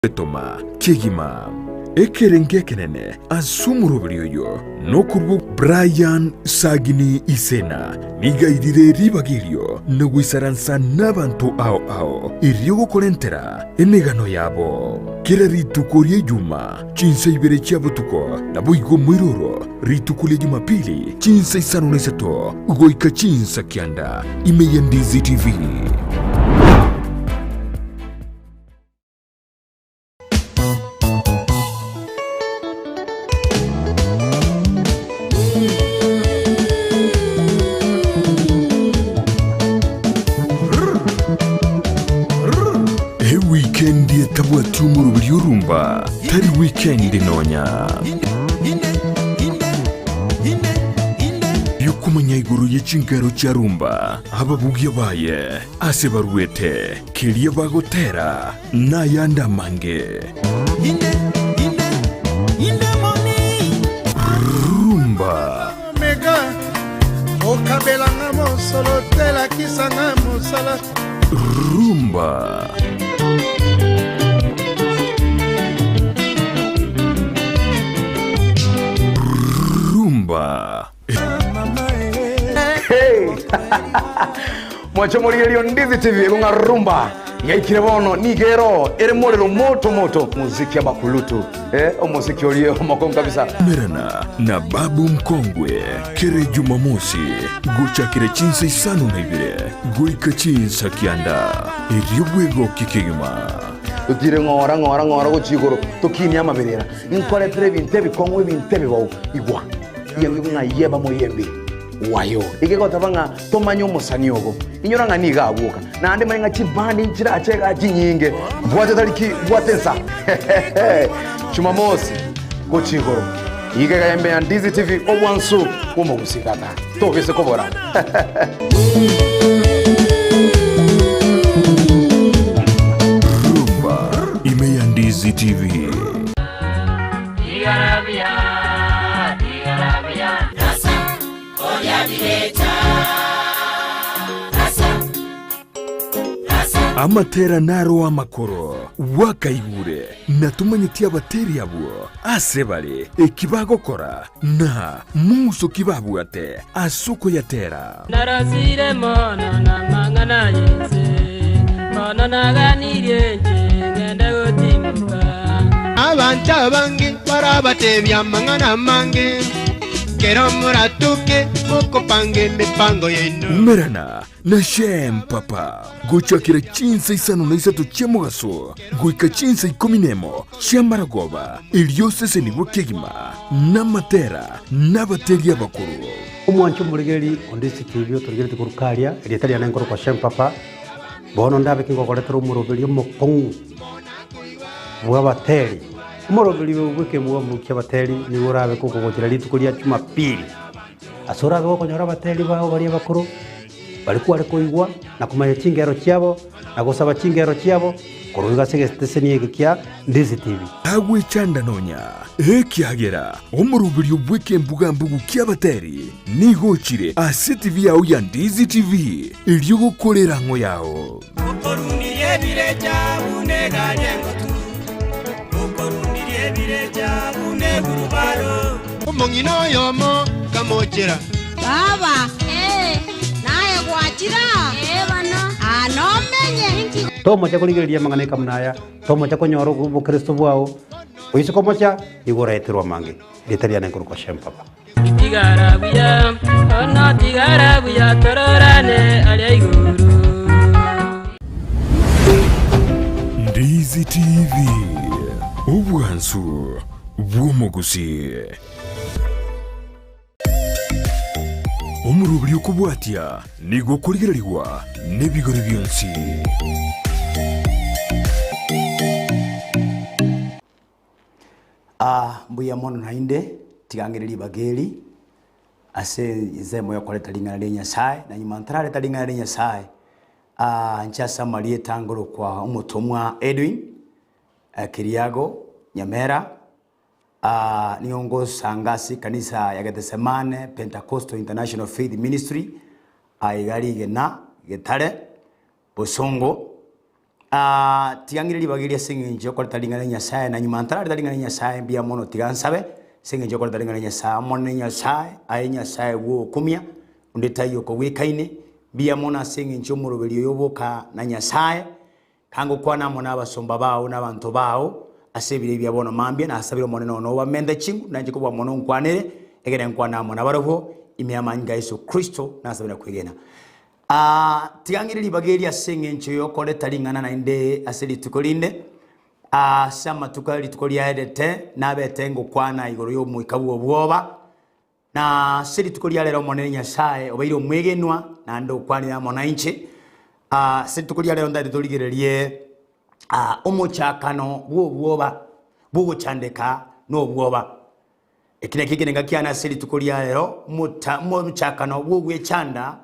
Gwetoma kegima. Ekerengo ekenene ase omoroberi oyo nokorwa Brian Sagini Isena nigo airire ribaga erio na goisaransa nabanto ao ao erio gokorentera emegano yabo. Kera rituko ria Ijuma chinsa ibere chia botuko naboigo moiroro rituko ria Jumapili chinsa isano na isato goika chinsa kianda ime ya Ndizi TV. Ewikendi etabwati omoroberi orumba tari wikendi nonya. Yokomanya igoro ye chinkero chia rumba, ababugia baye, ase baruete, keria bagotera, Nayande amange. Rumba. Omega, okabela nga mosolo te lakisa nga mosala. Rumba. Rumba. Hey! Mwanche morigererio Ndizi TV ekong'a rumba yaikire bono nigo ero ere morero moto moto muziki abakulutu eh, omosiki orie omokong'u kabisa. Merana na Babu Mkongwe kere Jumamosi gochakera chinsa isano na ibere goika chinsa kianda erio bwegokie kegima. Totire ng'ora ng'ora ng'ora gochia igoro tokinie amaberera nkoretere ebinto ebikong'u ebinto ebibao igwa. Yeng'igwe ng'a yeba moyembe wayo. Egegoteba ng'a tomanye omosani ogo. Inyora ng'a nigo agwoka. Naende manye ng'a chibandi nchirache igaa chinyinge. Bwate tariki bwate ensa. Jumamosi gochia igoro. Iga iga embe ya Ndizi TV obwansu bw'omogusii tata. Tobise kobora. Rumba ime ya Ndizi TV. Amatera naro amakoro, bwakaigure, na tomanyeti abateri abwo ase bare, eki bagokora, na mong'uso ki babwate ase okoyatera. Narosire mono namang'ana y'ense, bono naganirie inche ngende gotimoka. Abanto abange barabatebie amang'ana amange, kero moratuke mokopanga emepango yaino. Umerana na Shem Papa gochakera chinsa isano na isato chia mogaso goika chinsa ikomi nemo chi'amaragoba, erio osesenigwe kegima namatera nabateri abakoro. Omwanche omorigereria onde ase TV otorigeretie korwa karia, erieta riane nkorokwa Shem Papa, bono ndabe kingokoretera omoroberi omokong'u bw'abateri. Omoroberi oyo bw'ekemwamu ki'abateri nigo orabe kogogochera rituko ria Jumapili. Ase orabe gokonyora abateri bao baria abakoro, baria kware koigwa na komanya chingero chiabo, na gosaba chingero chiabo, korwa iga ase egeteseni eke kia Ndizi TV. Tagwechanda nonya, ekiagera omoroberio bw'ekembuga-mbugu ki'abateri nigo ochire ase TV yao ya Ndizi TV, erio gokora erang'o yao. Okorundirie ebirecha buna egari engotu, okorundirie ebirecha buna egurubaro. Omong'ina oyomo kamochera. Baba, naye gwachire aa? Aa nomenye. Tomocha korigereria amang'ana ekamuna aya, tomocha konyora obokristo bwao, oise komocha, nigo oraeterwe amange. Erieta riane nkorokwa Shem Papa. Tigara buya, ono tigara buya, tororane aria igoro. Ndizi TV, obwansu bw'omogusii. Omoroberi okobwatia nigo okorigererigwa nebigori bionsi. Aa mbuya mono naende, tiga ng'ire ribaga eri, ase ensemo ya okoreta ring'ana ria Nyasaye, na nyuma ntarareta ring'ana ria Nyasaye, inche ase amarieta ngorokwa omotomwa Edwin Kiriago Nyamera, nigo ngosanga ase ekanisa ya Gethsemane Pentecostal International Faith Ministry, aiga rigena Getare, Bosongo. Ah, tiga ng'ire ribaga eri ase eng'encho yokoreta ring'ana ria Nyasaye, na nyuma ntarareta ring'ana ria Nyasaye mbuya mono tiga nsabe, ase eng'encho yokoreta ring'ana ria Nyasaye. Omonene Nyasaye, aye Nyasaye bw'ogokumia, onde taiyo okogwekaine, mbuya mono ase eng'encho y'omoroberi oyo oboka na Nyasaye, kangokwana amo na abasomba bao na abanto bao, ase ebiro ebi bia bono mambia, nasabire Omonene one obamente chinguru, nainche kobua mono nkwanere, ekere nkwane amo nabarabwo, ime y'amanyinga a Yeso Kristo, nasabire na kwegena. Aa, tiga ng'ire ribaga eri ase eng'encho y'okoreta ring'ana naende ase rituko rinde. Aa, ase amatuko a rituko riaerete, nabete ngokwana igoro y'omoika bw'obwoba, na ase rituko ria rero Omonene Nyasae obeire omwegenwa, naende okwanire amo nainche. Aa, ase rituko ria rero ntagete torigererie aa, omochakano bw'obwoba, bw'ogochandeka na obwoba. Eki nakio ekerenga kiane ase rituko ria rero, mota mochakano bw'ogwechanda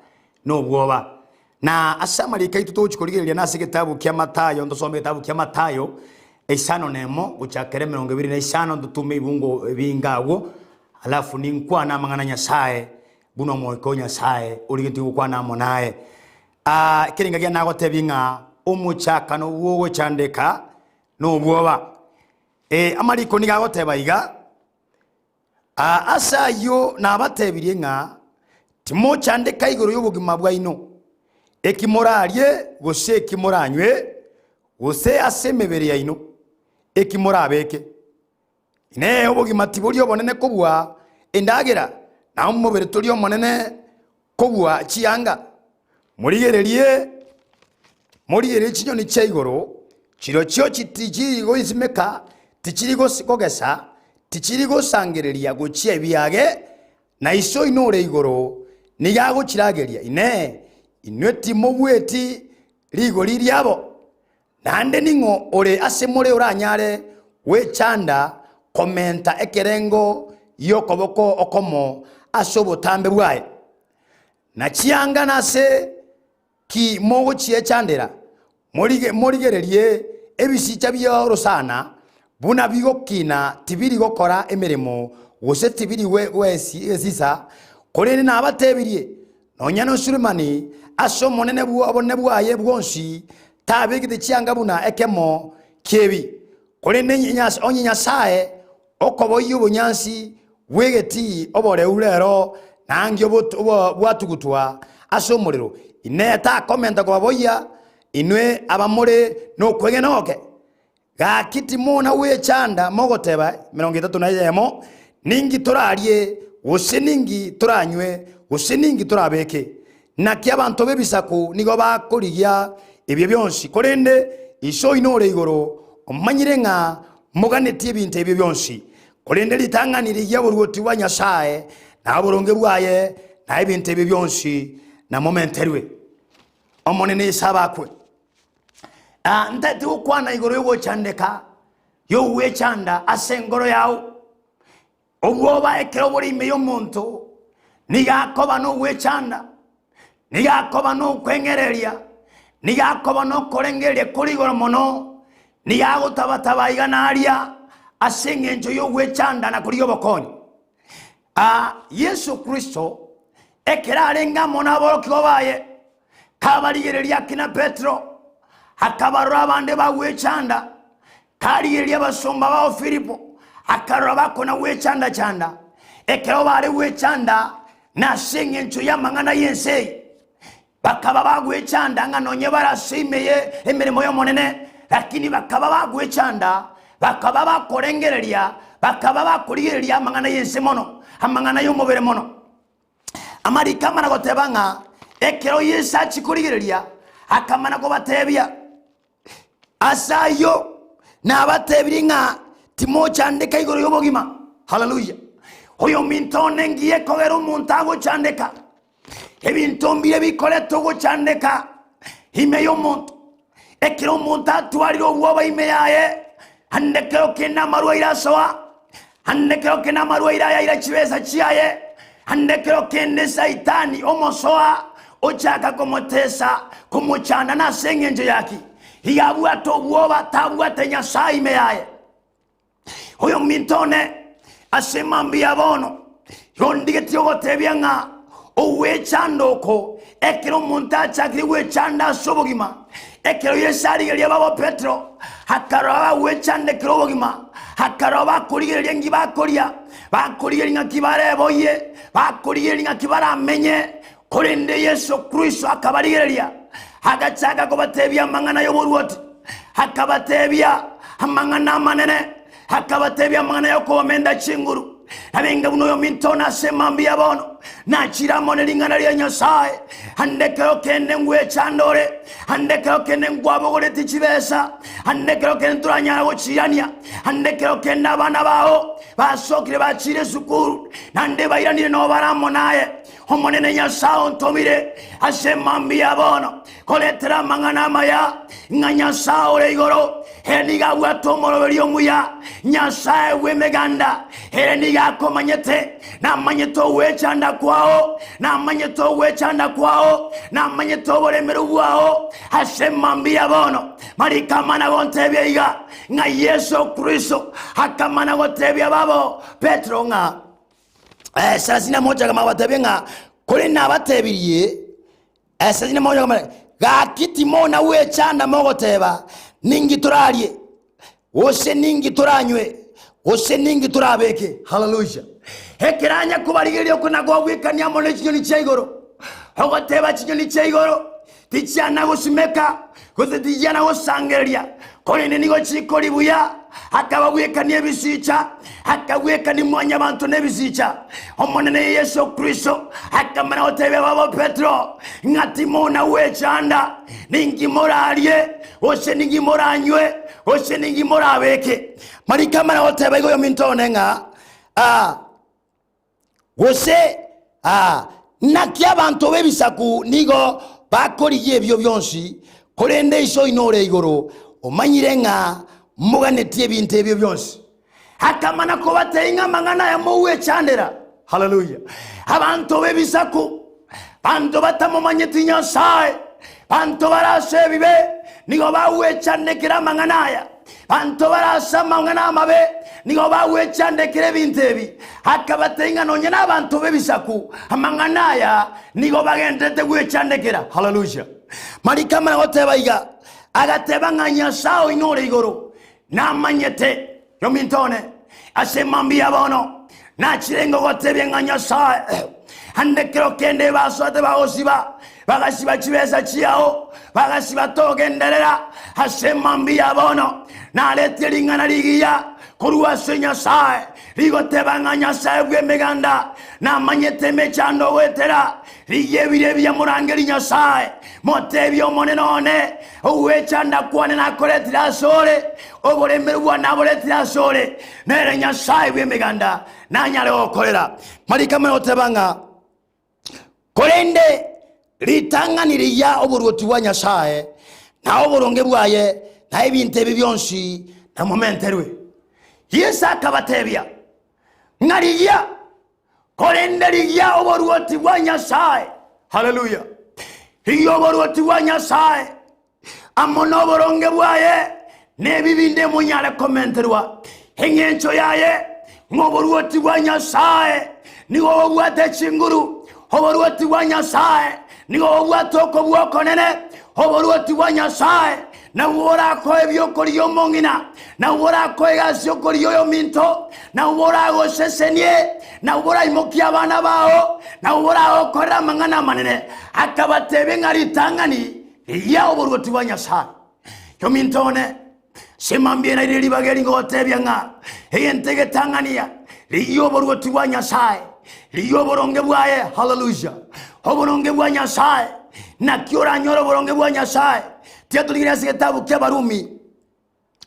na obwoba. Na ase amariko aito togochia korigereria nase egetabu kia Mathayo, ntosome egetabu kia Mathayo isano na emo gochakera emerongo ebere na isano ntotume ebibungo ebinge agwo, alafu ninkwane amang'ana a Nyasaye buna Omoika o Nyasaye origetie gokwana amo naye. Aa ekerenga kiane nagotebie ng'a omochakano bw'ogochandeka na obwoba. Ee, amariko nigo agoteba iga, Aa, ase ayio nabatebirie ng'a timochandeka igoro y'obogima bwaino, eki morarie gose eki moranywe, gose ase emebere yaino, eki morabeke. Inee! Obogima tibori obonene kobua endagera, na omobere tori omonene kobua chianga? Morigererie, morigererie chinyoni chia igoro, chirochio tichiri goisimeka, tichiri kogesa, tichiri gosangereria gochia ebiage, na Iso oino ore igoro nigo agochirageria. Inee! Inwe timobueti rigori riabo? Naende ning'o ore ase more oranyare gwechanda komenta ekerengo gi'okoboko okomo ase obotambe bwaye? Na chianga nase ki mogochiechandera? Morige, morigererie ebisicha bi'orosana, buna bigokina tibiri gokora emeremo, gose tibiri gwesisa, korende nabatebirie, nonya na Sulemani ase omonene obonene bwaye bwonsi tabegete chianga buna ekemo ki'ebi. Korende onye Nyasae Okoboyia obonyansi bw'egetii oboreu rero na angio bwatugutwa ase omorero, Inee takomenta kobaboyia inwe abamore nokwegena oke? Gaki timona gwechanda mogoteba, 31, Ninki torarie, gose ninki toranywe, gose ninki torabeke? Naki abanto b'ebisaku nigo bakorigia ebio bionsi, korende Iso oino ore igoro omanyire ng'a moganetie ebinto ebio bionsi. Korende ritang'ani rigia oboruoti bwa Nyasae na oboronge bwaye, na ebinto ebio bionsi namomenterwe. Omonene Yeso abakwe. Ah, ntagete gokwana igoro y'ogochandeka, y'ogwechanda ase engoro yao. Obwoba ekero bore ime y'omonto nigo akoba nogwechanda, nigo akoba nokweng'ereria, nigo akoba nokorengereria kore igoro mono, nigo agotabataba iga na aria ase engencho y'ogwechanda na korigia obokonyi. Aa, Yeso Kristo ekero arenge amo naborokigwa baye, kabarigereria akina Petero, akabarora abande bagwechanda, Karigereria abasomba bao Filipo, akarora bakona gwechanda-chanda, ekero bare gwechanda nase engencho y'amang'ana y'ense eye. Bakaba bagwechanda ng'a nonye bare ase ime ye emeremo y'Omonene, lakini bakaba bagwechanda, bakaba bakorengereria, bakaba bakorigereria amang'ana y'ense mono, amang'ana y'omobere mono. Amariko amana goteba ng'a ekero Yeso achia korigereria, akamana kobatebia, Ase ayio nabatebirie ng'a timochandeka igoro y'obogima. Haleluya! Oyominto one ngiya ekogera omonto agochandeka. Ebinto mbiria bikoreta ogochandeka ime y'omonto. Ekero omonto atwarire obwoba ime yaye, ande ekero kende amarwaire asoa, ande ekero kende amarwaire aya aira chibesa chiaye, ande ekero kende Saitani omosoa ochaka komotesa, komochanda nase engencho yaki? Iga abwate obwoba, tabwate Nyasae ime yaye. Oyominto one, ase emambia ya bono, igo ndigetie ogotebia ng'a ogwechanda oko, ekero omonto achakire gwechanda ase obogima, Ekero Yeso arigereria babo Petero, akarora bagwechandekera obogima, akarora bakorigereria nki bakoria, bakorigereria ng'aki bareboyie, bakorigereria ng'aki baramenye. Korende Yeso Kristo akabarigereria, agachaka kobatebia amang'ana y'oboruoti, akabatebia amang'ana amanene, akabatebia amang'ana y'okobamenta chinguru. Nabenga buna oyominto one ase emambia bono, nachire amo ne ring'ana ria Nyasae, ande ekero kende ngwechanda ore, ande ekero kende nkwabogoretie chibesa, ande ekero kende toranyara gochiirania, ande ekero kende abana bao basokire bachiire esukuru, naende bairanire noo bare amo naye. Omonene Nyasae ontomire ase emambia bono koretera amang'ana amaya, ng'a Nyasae ore igoro, ere nigo abwate omoroberio omuya, Nyasae bw'emeganda, ere nigo akomanyete, namanyete ogwechanda kwao, namanyete ogwechanda kwao, namanyete oboremeru bwao ase emambia bono. Mariko amana gontebia iga, ng'a Yeso Kristo akamana gotebia babo Petero ng'a Eh, sarasini na moja akamanya gobatebia ng'a korende nabatebirie eh, sarasini na moja akamanya gaki timona gwechanda mogoteba ninki torarie gose ninki toranywe gose ninki torabeke haleluya ekero anya kobarigereria oko nakobwekania amo ne chinyoni chia igoro ogoteba chinyoni chia igoro Tichiana gosimeka, gose tichiana gosangereria, korende nigo chikori buya. Akabagwekania ebisicha, akagwekania mwanyabanto nebisicha. Omonene Yeso Kristo akamana gotebia babo Petero, ng'a timona gwechanda, ninki morarie, gose ninki moranywe, gose ninki morabeke. Mariko amana goteba igo oyominto one ng'a ah, Gose aa, naki abanto b'ebisaku nigo bakorigia ebio bionsi, korende Iso oino ore igoro omanyire ng'a moganetie ebinto ebio bionsi. Akamana kobatebia ng'a amang'ana aya mogwechandera. Haleluya! Abanto b'ebisaku, banto batamomanyeti Nyasae, banto bare ase ebibe, nigo bagwechandekera amang'ana aya. Banto bare ase amang'ana amabe nigo bagwechandekera ebinto ebi. Akabatebia ng'a nonya nabanto b'ebisaku amang'ana aya nigo bagenderete gwechandekera. Haleluya! Mariko amana goteba iga, agateba ng'a Nyasae oino ore igoro namanyete yominto one ase mambia bono nachire ngogotebia ng'a Nyasae ande kero kende basoete bagosiba bagasiba chibesa chiao bagasiba togenderera ase mambia bono naretie ring'ana rigiya korwa ase Nyasae rigoteba ng'a Nyasae bw'emeganda namanyete emechando goetera rigia ebiro ebiya morangeri Nyasae motebie omonene one ogwechanda kwane nakoretire asore oboremeru bwane naboretire asore nere Nyasae bw'emeganda nanyare gokorera mariko amanye goteba ng'a korende ritang'ani rigia oboruoti bwa Nyasae na oboronge bwaye na ebinto ebi bionsi namomenterwe. Yeso akabatebia ng'a rigia korende rigia oboruoti bwa Nyasae. Haleluya! Rigia oboruoti bwa Nyasae amo noboronge bwaye, nebi binde monyare komenterwa. Eng'encho yaye ng'a oboruoti bwa Nyasae nigo bobwate chinguru, oboruoti bwa Nyasae nigo bobwate okobua okonene, oboruoti bwa Nyasae nabwo borakoe ebiokorigia omong'ina, nabwo borakoe egasi y'okorigia oyominto, nabwo boragosesenie, nabwo boraimokie abana bao, nabwo boragokorere amang'ana amanene. Akabatebia ng'a ritang'ani Rigia oboruoti bwa Nyasae. Yominto one, simambie naire ribaga eri ngogotebia ng'a egento egetang'ania, rigia oboruoti bwa Nyasae, rigia oboronge bwaye. Haleluya! Oboronge bwa Nyasae. Naki oranyore oboronge bwa Nyasae? Tiga torigererie ase egetabu kia Abarumi,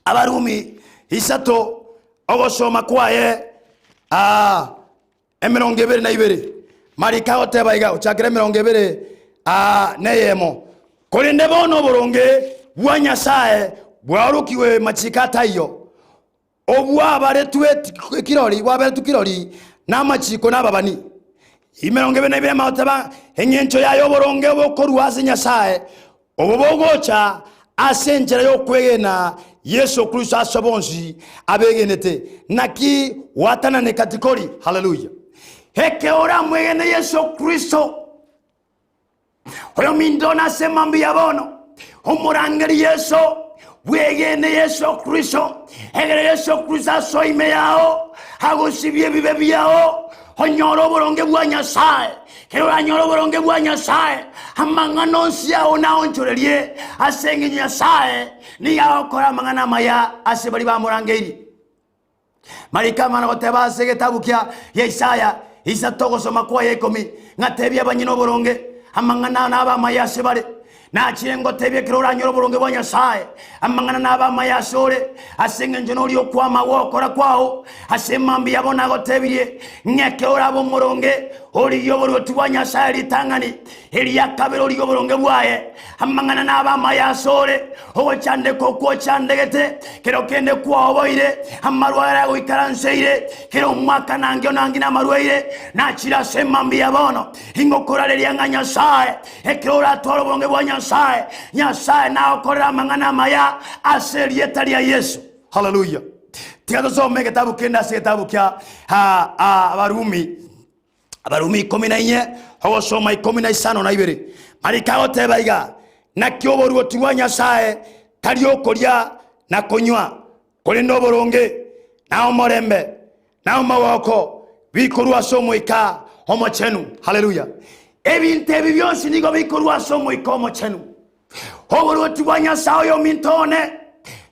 Abarumi isato, ogosoma kwaye ah, Emerongo ebere na ibere. Mariko agoteba iga, ochakera emerongo ebere aa neyemo, Korende bono oboronge bwa Nyasae bwaorokigwe machiko ataiyo, obwabaretwe kirori, bwaberetwe kirori namachiko na ababani. Emerongo ebere na ibere agoteba eng'encho yaye oboronge bokorua ase Nyasae, obo bogocha ase enchera y'okwegena Yeso Kristo ase bonsi abegenete. Naki gwatananeka tikori. Haleluya! Ekero oramwegene Yeso Kristo, oyominto one ase mambia bono. Omorangeri Yeso, bwegene Yeso Kristo, egere Yeso Kristo asoe ime yao, agosibie ebibe biao, onyore oboronge bwa Nyasae. Ekero oranyore oboronge bwa Nyasae, amang'ana onsi ao naonchorerie, ase engencho Nyasae nigo agokora amang'ana amaya ase baria bamorangeirie. Mariko amana goteba ase egetabu kia gia Isaya isato ogosoma kwaye ikomi, ng'a tebia abanyene oboronge, amang'ana nabe amaya ase bare. Nachire ngotebie ekero oranyore oboronge bwa Nyasae, amang'ana nabe amaya ase ore, ase engencho noria okwama gw'ogokora kwao. Ase emambia yabo nagotebirie, ng'a ekero orabe omoronge, origie oboruoti bwa Nyasae ritang'ani, eria kabere origie oboronge bwaye, Amang'ana nabe amaya asore, ogochandeka okwo ochandegete, kero kende kwaoboire, amarwaire agoikaranseire, kera omwaka nangio nangio namarwaire, nachire ase mambia bono. Ingokorareria ng'a Nyasae, ekero oratware oboronge bwa Nyasae, Nyasae nagokorere amang'ana amaya ase erieta ria Yeso. Haleluya! Tiga tosome egetabu kende ase egetabu kia Abarumi. Abarumi ikomi na inye, ogosoma 12. Mariko agoteba iga, Naki oboruoti bwa Nyasae tari okoria na konywa, korende oboronge, na omorembe, na omogoko, bikorwa ase Omoika Omochenu. Haleluya! Ebinto ebi bionsi nigo bikorwa ase Omoika Omochenu. Oboruoti bwa Nyasae oyominto one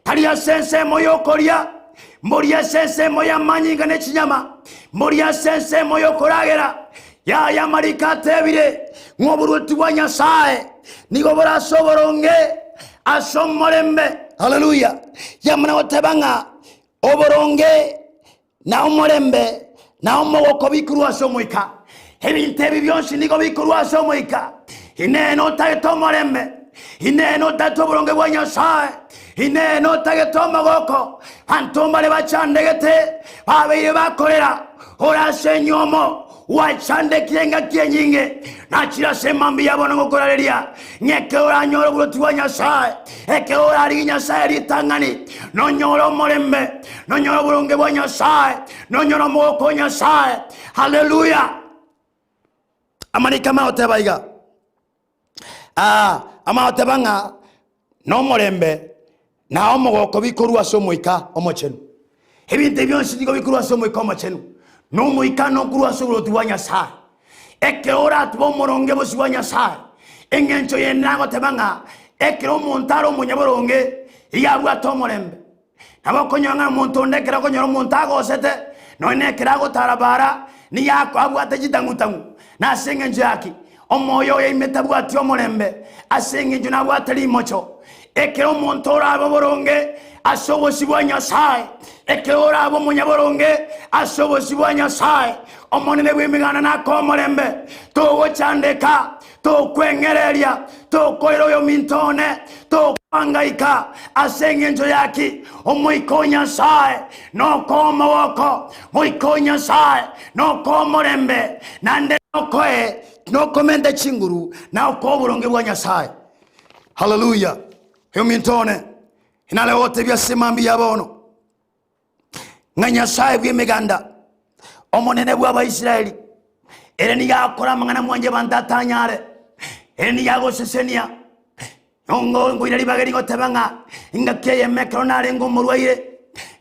tari ase ensemo y'okoria, mbori ase ensemo y'amanyinga ne chinyama, mbori ase ensemo y'okoragera. Yaya amariko atebire ng'a oboruoti bwa Nyasae nigo bore ase oboronge, ase omorembe. Haleluya! Yamana goteba ng'a oboronge na omorembe, na omogoko bikorwa ase Omoika. Ebinto ebi bionsi nigo bikorwa ase Omoika. Inee notagete omorembe? Inee notagete oboronge bwa Nyasae? Inee notagete omogoko? Banto mbare bachandegete, babeire bakorera, ore ase enyomo, Gwachandekire engaki enyinge, nachire ase emambia ya bono ngokorareria, ng'a ekero oranyore oboruoti bwa Nyasae, ekero orarigie Nyasae ritang'ani, nonyore omorembe, nonyore oboronge bwa Nyasae, nonyore omogoko o Nyasae. Haleluya! Amariko amagoteba iga, Ah, amagoteba ng'a nomorembe na omogoko bikorwa ase Omoika Omochenu. Ebinto ebi bionsi nigo bikorwa ase Omoika Omochenu, na Omoika nokorwa ase oboruoti bwa Nyasae. Ekero oratube omoronge bosio bwa Nyasae, engencho yende nagoteba ng'a ekero omonto are omonyaboronge, iga abwate omorembe. Nabo okonyora ng'a omonto onde ekero okonyora omonto agosete, nonya na ekero agotara bara, nigo ako abwate chitang'u-tang'u. Na ase engencho ya ki? Omoyo oye ime tabwati omorembe, ase engencho nabwate rimocho. Ekero omonto orabe oboronge ase obosio bwa Nyasae, ekero orabe omonyaboronge ase obosio bwa Nyasae, Omonene bw'Emeganda nakoe omorembe, togochandeka, Tokweng'ereria, tokoira oyominto one, tokoangaika ase engencho yaki. Omoika o Nyasae nokoe omogoko, Moika o Nyasae nokoe omorembe, naende nokoe nokomente chinguru na okoe oboronge bwa Nyasae. Haleluya! Oyominto one, inare gogotebia ase mambia ya bono, ng'a Nyasae bw'Emeganda, Omonene bw'Abaisraeli, ere nigo agokora amang'ana mwanche abanto atanyare, ere nigo agosesenia. Nongo nkoira ribaga eri goteba ng'a engaki eyemo ekero narenge omorwaire,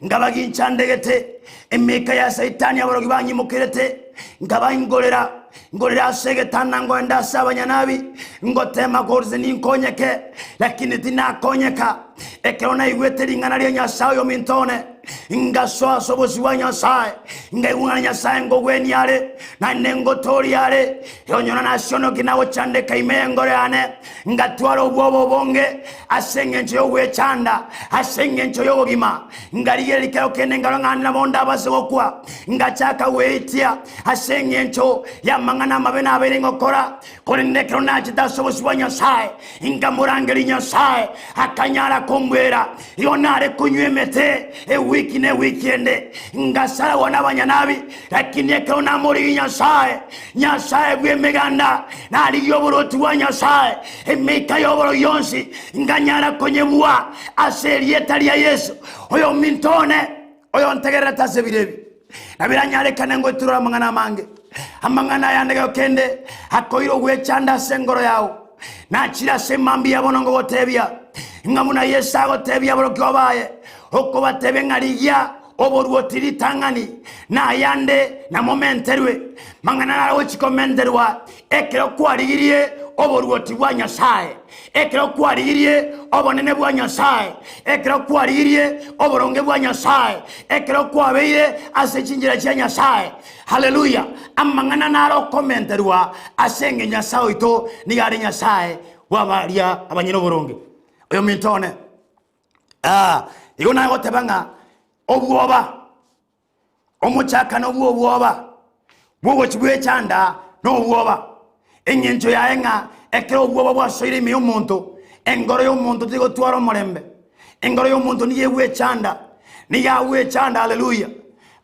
nkaba ginchandegete, emeika ya Saitani abarogi banyimokerete, nkaba ingorera, ngorera ase egetanda nkoenda ase abanyanabi, ngotema korose ninkonyeke, lakini tinakonyeka. Ekero naigwete ring'ana ria Nyasae oyominto one, ngasoa ase obosio bwa Nyasae, nkaigwa ng'a Nyasae nkogwenia are, naende ngotooria are. Onyora nasionokia na gochandeka ime y'enkoro yane, ngatwara obwoba obonge ase engencho y'ogwechanda, ase engencho y'obogima. Nkarigereria kero kende nkarora ng'a nabo ndabase gokwa, ngachaka gweitia ase engencho y'amang'ana amabe nabeire ngokora. Korende ekero nachete ase obosio bwa Nyasae, inkamorangeria Nyasae, akanyara kombwera. Igo nare konywa emete ewiki na ewiki ende, ngasaragwa nabanyanabi. Lakini ekero namorigia Nyasae, Nyasae bw'emeganda, narigia oboruoti bwa Nyasae, emeika y'oborogi yonsi nkanyara konyebua ase erieta ria Yeso. Oyominto one, oyontegererete ase ebiro ebi, na biranyarekane ngoitorore amang'ana amange. Amang'ana aya nigo kende akoira ogwechanda ase engoro yao. Nachire ase mambia bono ngogotebia, ng'a buna Yeso agotebia aborokigwa baye, okobatebia ng'a rigia oboruoti ritang'ani, na ayande namomenterwe. Mang'ana naro agochia komenterwa ekero kwarigirie oboruoti bwa Nyasae, ekero kwarigirie obonene bwa Nyasae, ekero kwarigirie oboronge bwa Nyasae, ekero kwabeire ase chinchera chia Nyasae. Haleluya! Amang'ana naro okomenterwa ase engencho Nyasae oito nigo are Nyasae bw'abaria abanyene oboronge. Oyominto one, ah, igo nagoteba ng'a obwoba, omochakano bw'obwoba, bw'ogochi bw'echanda na obwoba. Engencho yaye ng'a ekero obwoba bwasoire ime y'omonto, engoro y'omonto tigotwara omorembe. Engoro y'omonto nigo egwechanda, nigo agwechanda, haleluya.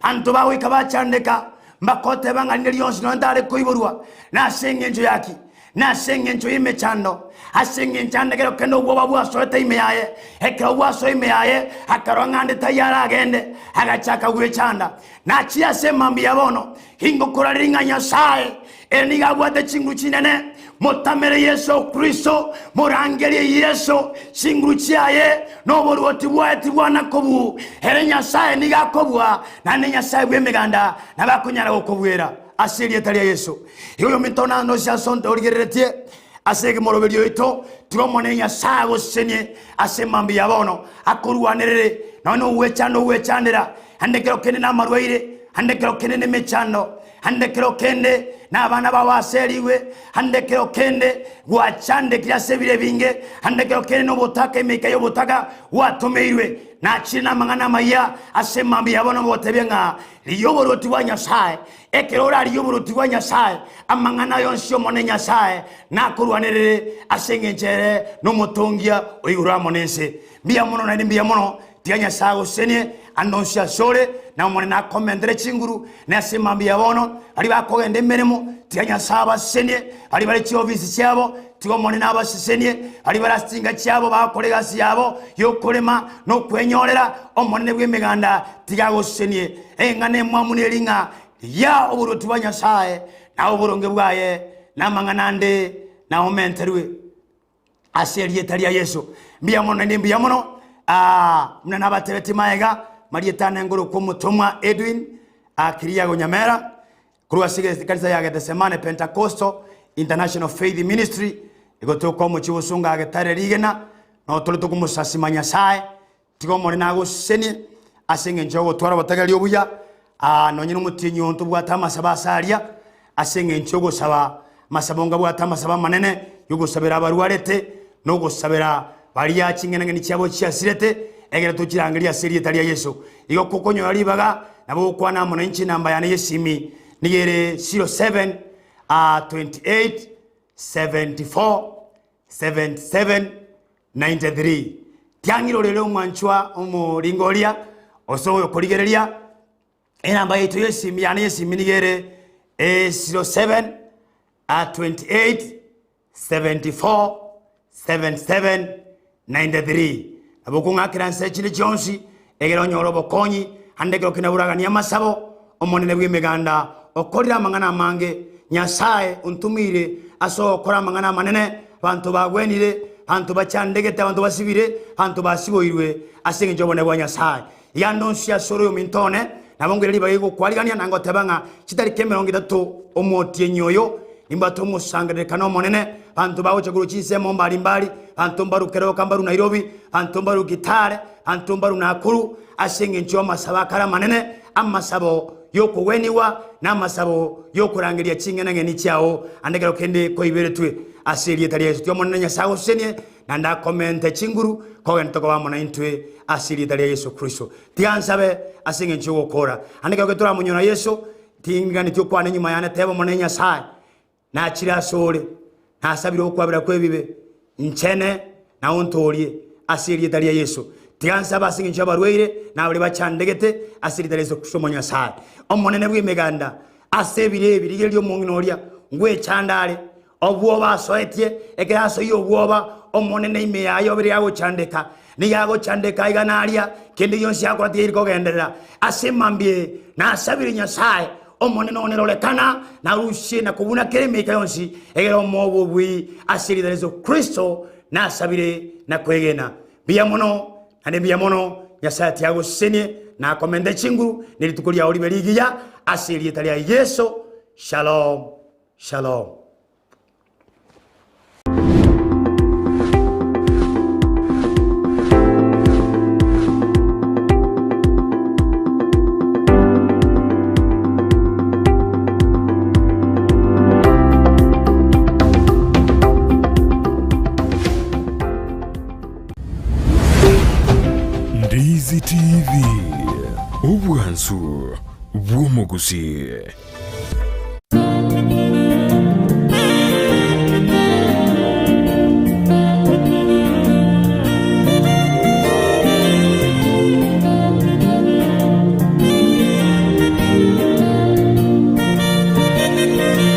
Abanto bagoika bachandeka, mbakoteba ng'a rinde rionsi nonya ntare koiborwa, nase engencho yaki? Nase engencho y'emechando, ase engencho ande ekero kende obwoba bwasoete ime yaye, ekero bwasoa ime yaye, akarora ng'a ande taiyo aragende, agachaka gwechanda. Nachie ase emambia ya bono, ingokorareria ng'a Nyasae ere nigo abwate chinguru chinene, motamere Yeso Kristo, morangerie Yeso, chinguru chiaye na oboruoti bwaye tibwana kobuu. Ere Nyasae nigo akobua, naende Nyasae bw'emeganda nabo akonyara gokobuera ase erieta ria Yeso. Igo oyominto naende ase ase onde origereretie ase ekemoroberio oito, tiga Omonene Nyasae agosesenie ase emambia ya bono, akorwanerere nonya nogwechanda ogwechandera, Ande ekero kende namarwaire, ande ekero kende nemechando, ande ekero kende nabana bao baserigwe, ande ekero kende gwachandekire ase ebiro ebinge, ande ekero kende nobotaka emeika y'obotaka gwatomeirwe. Nachire namang'ana amayia ase mambia yabo nogotebia ng'a rigia oboruoti bwa Nyasae. Ekero orarigie oboruoti bwa Nyasae, amang'ana aya onsi Omonene Nyasae nakorwanerere ase engencho ere nomotongia o igoro amo nense. Mbuya mono naende mbuya mono Tiga Nyasae agosesenie ande onsi asore, na Omonene akomentere chinguru, na ase mambia ya bono, baria bakogenda emeremo, tiga Nyasae abasesenie, baria bare chiofisi chiabo, tiga Omonene abasesenie, baria bare ase chinka chiabo bagokora egasi yabo y'okorema na okwenyorera, Omonene bw'emeganda tiga agosesenie. Eng'ana emwamu neri ng'a rigia oboruoti bwa Nyasae, na oboronge bwaye, na amang'ana ande naomenterwe. ase erieta ria Yeso. Mbuya mono naende mbuya mono ah, buna nabatebetie maega marieta ane ngorokwa omotomwa Edwin ah, Kiriago Nyamera korwa ase ekanisa ya Gethsemane Pentecostal International Faith Ministry egotoka omochie Bosongo Getare Rigena notore tokomosasima Nyasaye tiga Omonene agosesenie ase engencho yogotwara obotegereri obuya ah, nonye nomotienyi oyo ntobwate amasabo ase aria ase engencho yogosaba amasabo ngabwate amasabo amanene yogosabera abarwarete na ogosabera baria ching'enang'eni chiabo chiasirete egere tochirangerie ase erieta ria Yeso. Igo kokonyora ribaga nabo ogokwana amo nainche enamba yane y'esimi nigo ere 07 ah, 28 74 77 93. Tiang'ira orere omwanchwa omoringo oria ase oyokorigereria enamba yaito y'esimi yane y'esimi nigo ere 07 28 74 77 93. Nabo okong'akera nse chinde chionsi egere onyore obokonyi ande ekero kende boraganie amasabo Omonene bw'Emeganda okorire amang'ana amange, Nyasae ontomeire ase ogokora amang'ana amanene, abanto bagwenire, abanto bachandegete, abanto basibire, abanto basiboirwe ase engencho y'obonene bwa Nyasae. Iga ande onsi ase ore oyominto one, nabo nkoira ribaga rigokwarigania na ngoteba ng'a chitariki emerongo etato omotienyi oyo nimbwate omosangererekano omonene, abanto bagocha korwa chinsemo mbari mbari, abanto mbarue Keroka, mbarue Nairobi, abanto mbarue Kitale, abanto mbarue Nakuru, ase engencho y'amasabo akare amanene, amasabo y'okogwenigwa, na amasabo y'okorangeria ching'enang'eni chiao, ande ekero kende koiberetwe ase erieta ria Yeso. Tiga Omonene Nyasae agosesenie, naende akomente chinguru, kogenda tokoba amo naintwe ase erieta ria Yeso Kristo. Tiga nsabe ase engencho y'ogokora. Ande ekero kende toramonyora Yeso, tinganetie okwane nyuma yane, teba Omonene Nyasae, Nachire asore, nasabire okwabera kw'ebibe, nchene na ontoorie ase erieta ria Yeso. Tiga nsabe ase engencho y'abarwaire na baria bachandegete ase erieta ria Yeso Kristo Omonyasae. Omonene bw'emeganda, ase ebiro ebi rigereria omong'ina oria ngwechanda are, obwoba asoetie, ekero asoyie obwoba, Omonene ime yaye obere yagochandeka, nigo agochandeka iga na aria, kende gionsi akora tigairi kogenderera. Ase mambia eye, nasabire Nyasae. Omonene one rorekana, narusie na kobuna kera emeika yonsi, egere omoe obobui ase erieta ria Yeso Kristo nasabire na kwegena. Mbuya mono, naende mbuya mono, Nyasae tiagosesenie na akomente chinguru, ne rituko riao ribe rigiya ase erieta ria Yeso. Shalom, shalom. Ndizi TV, obwansu bw'omogusii.